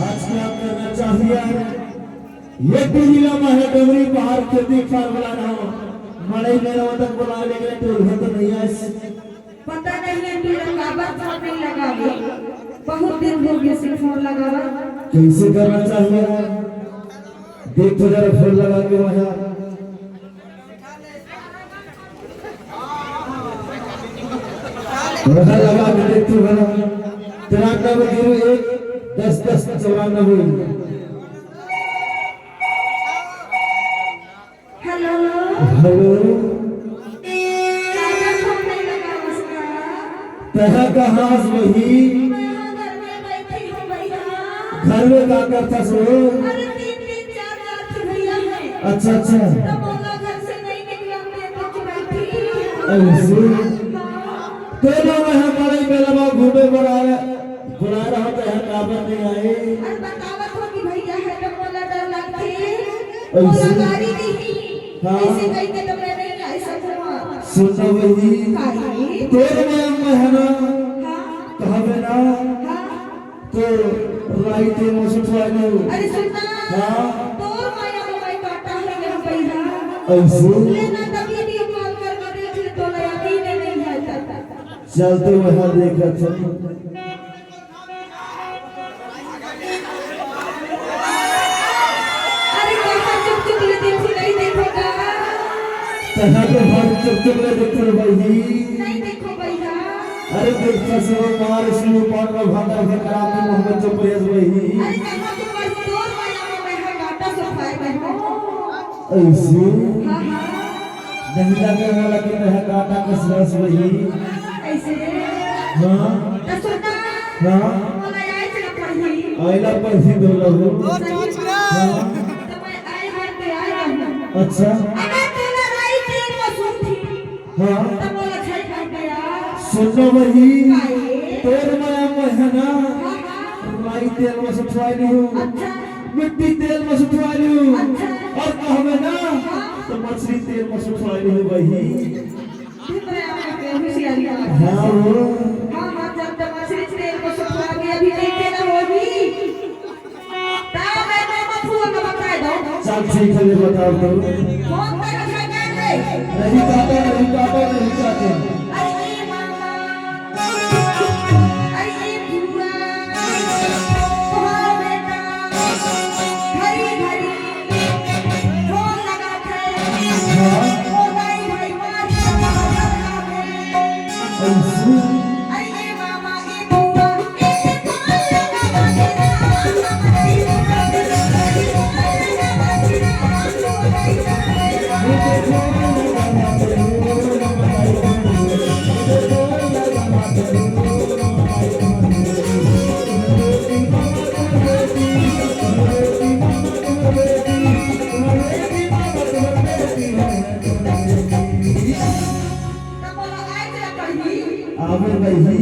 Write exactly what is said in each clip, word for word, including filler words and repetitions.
आज क्या करना चाहिए? ये पीला मैं है डोंगरी पहाड़ खेती खार वाला ना हो। मड़ई में रहो तक बोला, लेकिन टोल है तो नहीं आए। पता नहीं ये टोल काबर खाने लगा रे। बहुत दिन हो गए से फोन लगावा। कैसे करना चाहिए? देख तो जरा फोन लगा के वहाँ। वहाँ लगा के देख तो भला। तिरानवे जीरो एक दस दस चौरानवे। हेलो। हेलो। काबर फोन नहीं लगा उसका? तहा कहाँ से वही? मैं यहाँ घर में बैठी हूँ भैया। घर में का करता सो? अरे तीन तीन चार चार ठो भैया है। अच्छा, अच्छा। तो बोला घर से नहीं निकलने तो बैठी। ऐसे? हाँ। तो ना मैं हमारे बेलवा घूमे बर आए, बुला रहा तो यहाँ काबर नहीं आए? अरे बतावत हो कि भैया है तो बोला डर लगती। ऐसे? बोला गाड़ी नहीं। हाँ। ऐसे कह के तो मैं नहीं आई सकूँगा। सुन ना वही। काहे? तोर में अम्मा है ना? हाँ। कहबे ना? हाँ। तो राई तेल में सुठवाई नहीं हो। अरे सुन ना। हाँ। तोर माया में मैं काटा है यहाँ पे यहाँ। ऐसे? ले ना तभी वीडियो कॉल करके देख ले तो नया दीदी नहीं है तो। चलते वहाँ देखा था। अरे कैसा चुप चुप ले देखो, नहीं देखो का? तहा तो हर चुप चुप ले देखो भाई। नहीं देखो भैया। अरे देखा सो मार इसलिए पान में भांडा भंडारा के मोहम्मद चुप रहे भाई। अरे कहाँ तुम बस दो माया में मैं हर घाटा सुखाए मैं हूँ। ऐसे? हाँ, हाँ। नहीं लगे वाला कि तोहे काटा कस रस वही। ऐसे? हाँ। तो सुनना। हाँ। बोला आए से पढ़ी। आइला पढ़ी दो लोग। सही बात। हाँ। तो मैं आए घर पे आए रहूँ। अच्छा। अगर तोला राई तेल में सूखी। हाँ। तो बोला छै घर पे आ। सुन ना वही। काहे? तोर माया में है ना। हाँ, हाँ। राई तेल में सुखवाई नहीं हूँ। अच्छा। मिट्टी तेल में सुखवाई नहीं हूँ। अच्छा। और कहबे ना, हाँ। तो मछली तेल में सुखवाई नहीं हूँ वही। फिर मैं आपको होशियारी बता हाँ, हो। हाँ, हाँ, जब तक मछली तेल में सुखवा के अभी देखे ना होगी। ता मैं तो मत हुआ ना बताए दो। चल ठीक है, ले बताओ तो। फोन पे तो मैं कर दे। नहीं काटा, नहीं काटा, नहीं काटा। अरे ये मामा। अरे ये बुआ, तोहार बेटा घरी घरी फोन लगाथे। हाँ। ओ दाई भाई मार के मार लगाथे। ऐसे? अरे ये मामा, ये बुआ, ये फोन लगावा के ना। आवे बही।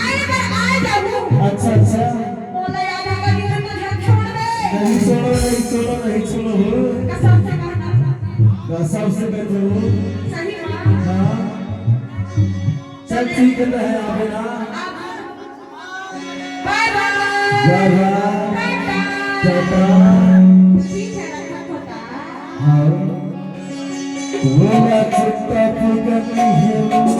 आए बर आए जाहू। अच्छा, अच्छा। मोला आधा करी तो तुझे छोड़ दे। नहीं छोड़ो, नहीं छोड़ो, नहीं छोड़ो हो। कसम से कहता हूँ। कसम से कहते हो। सही बात। हाँ। चल ठीक है, तो है आवे ना। बाय बाय। बाय बाय। टाटा। टाटा। ठीक है, रखा खोता। हाँ। वो ना चिंता फिकर नहीं है वो।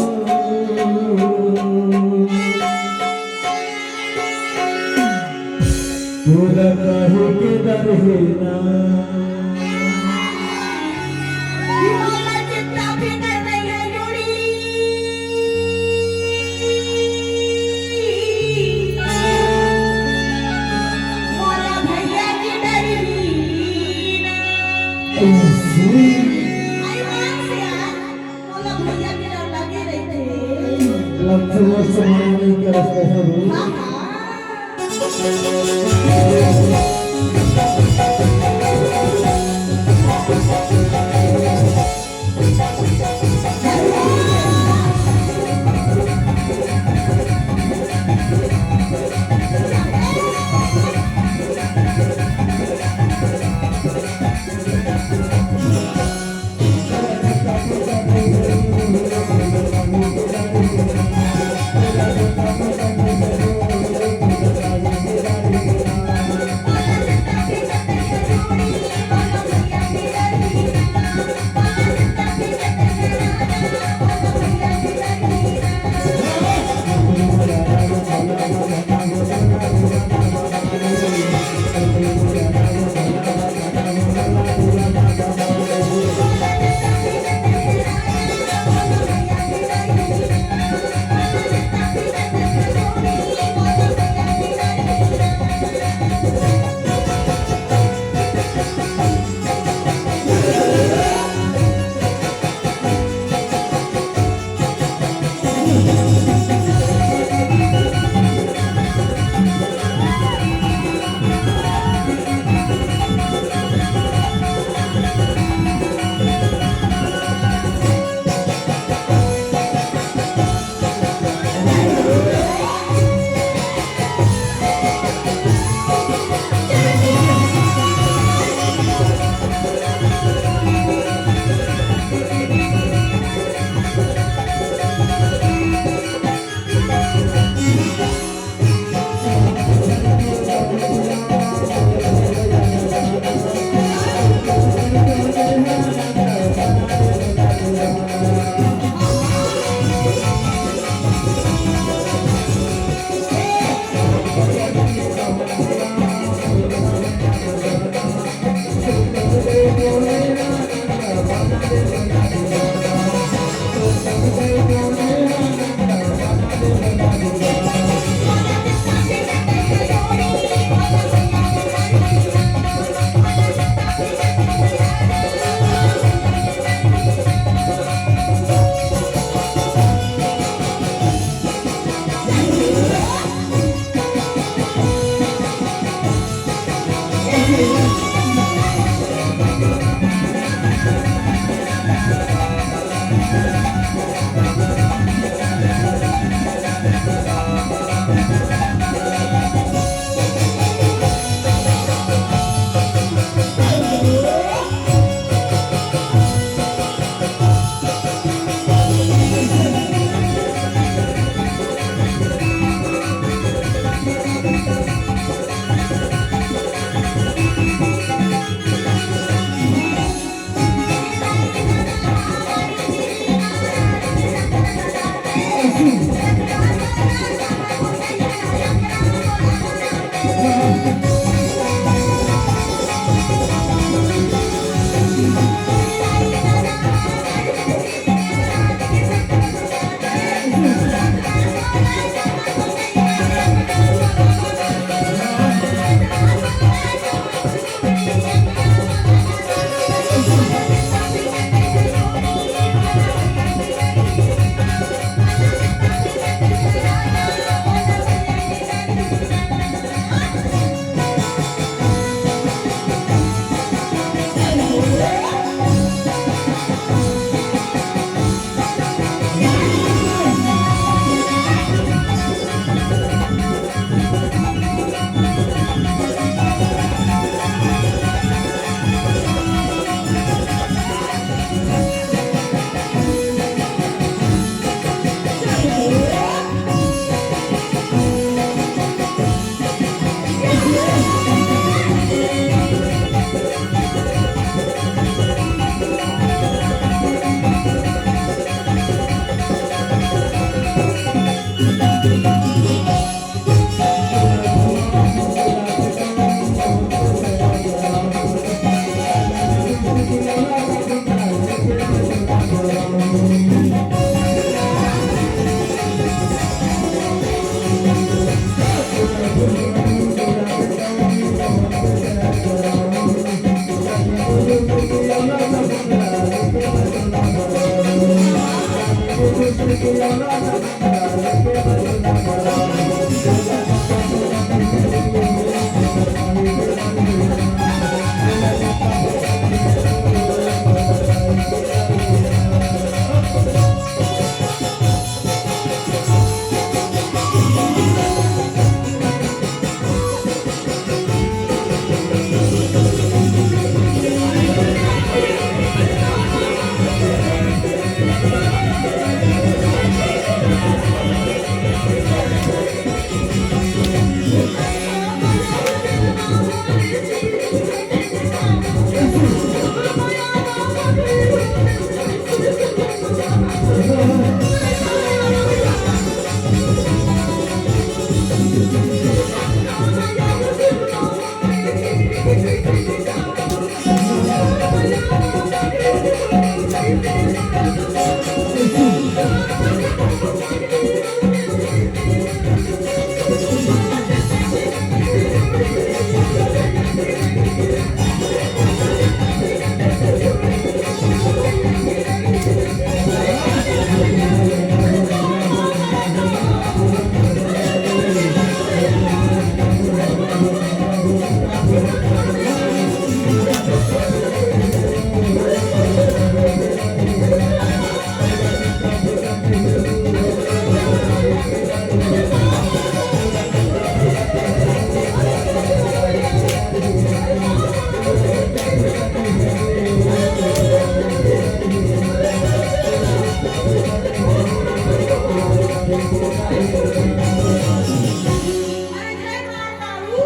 तोला काहे के डर हे ना।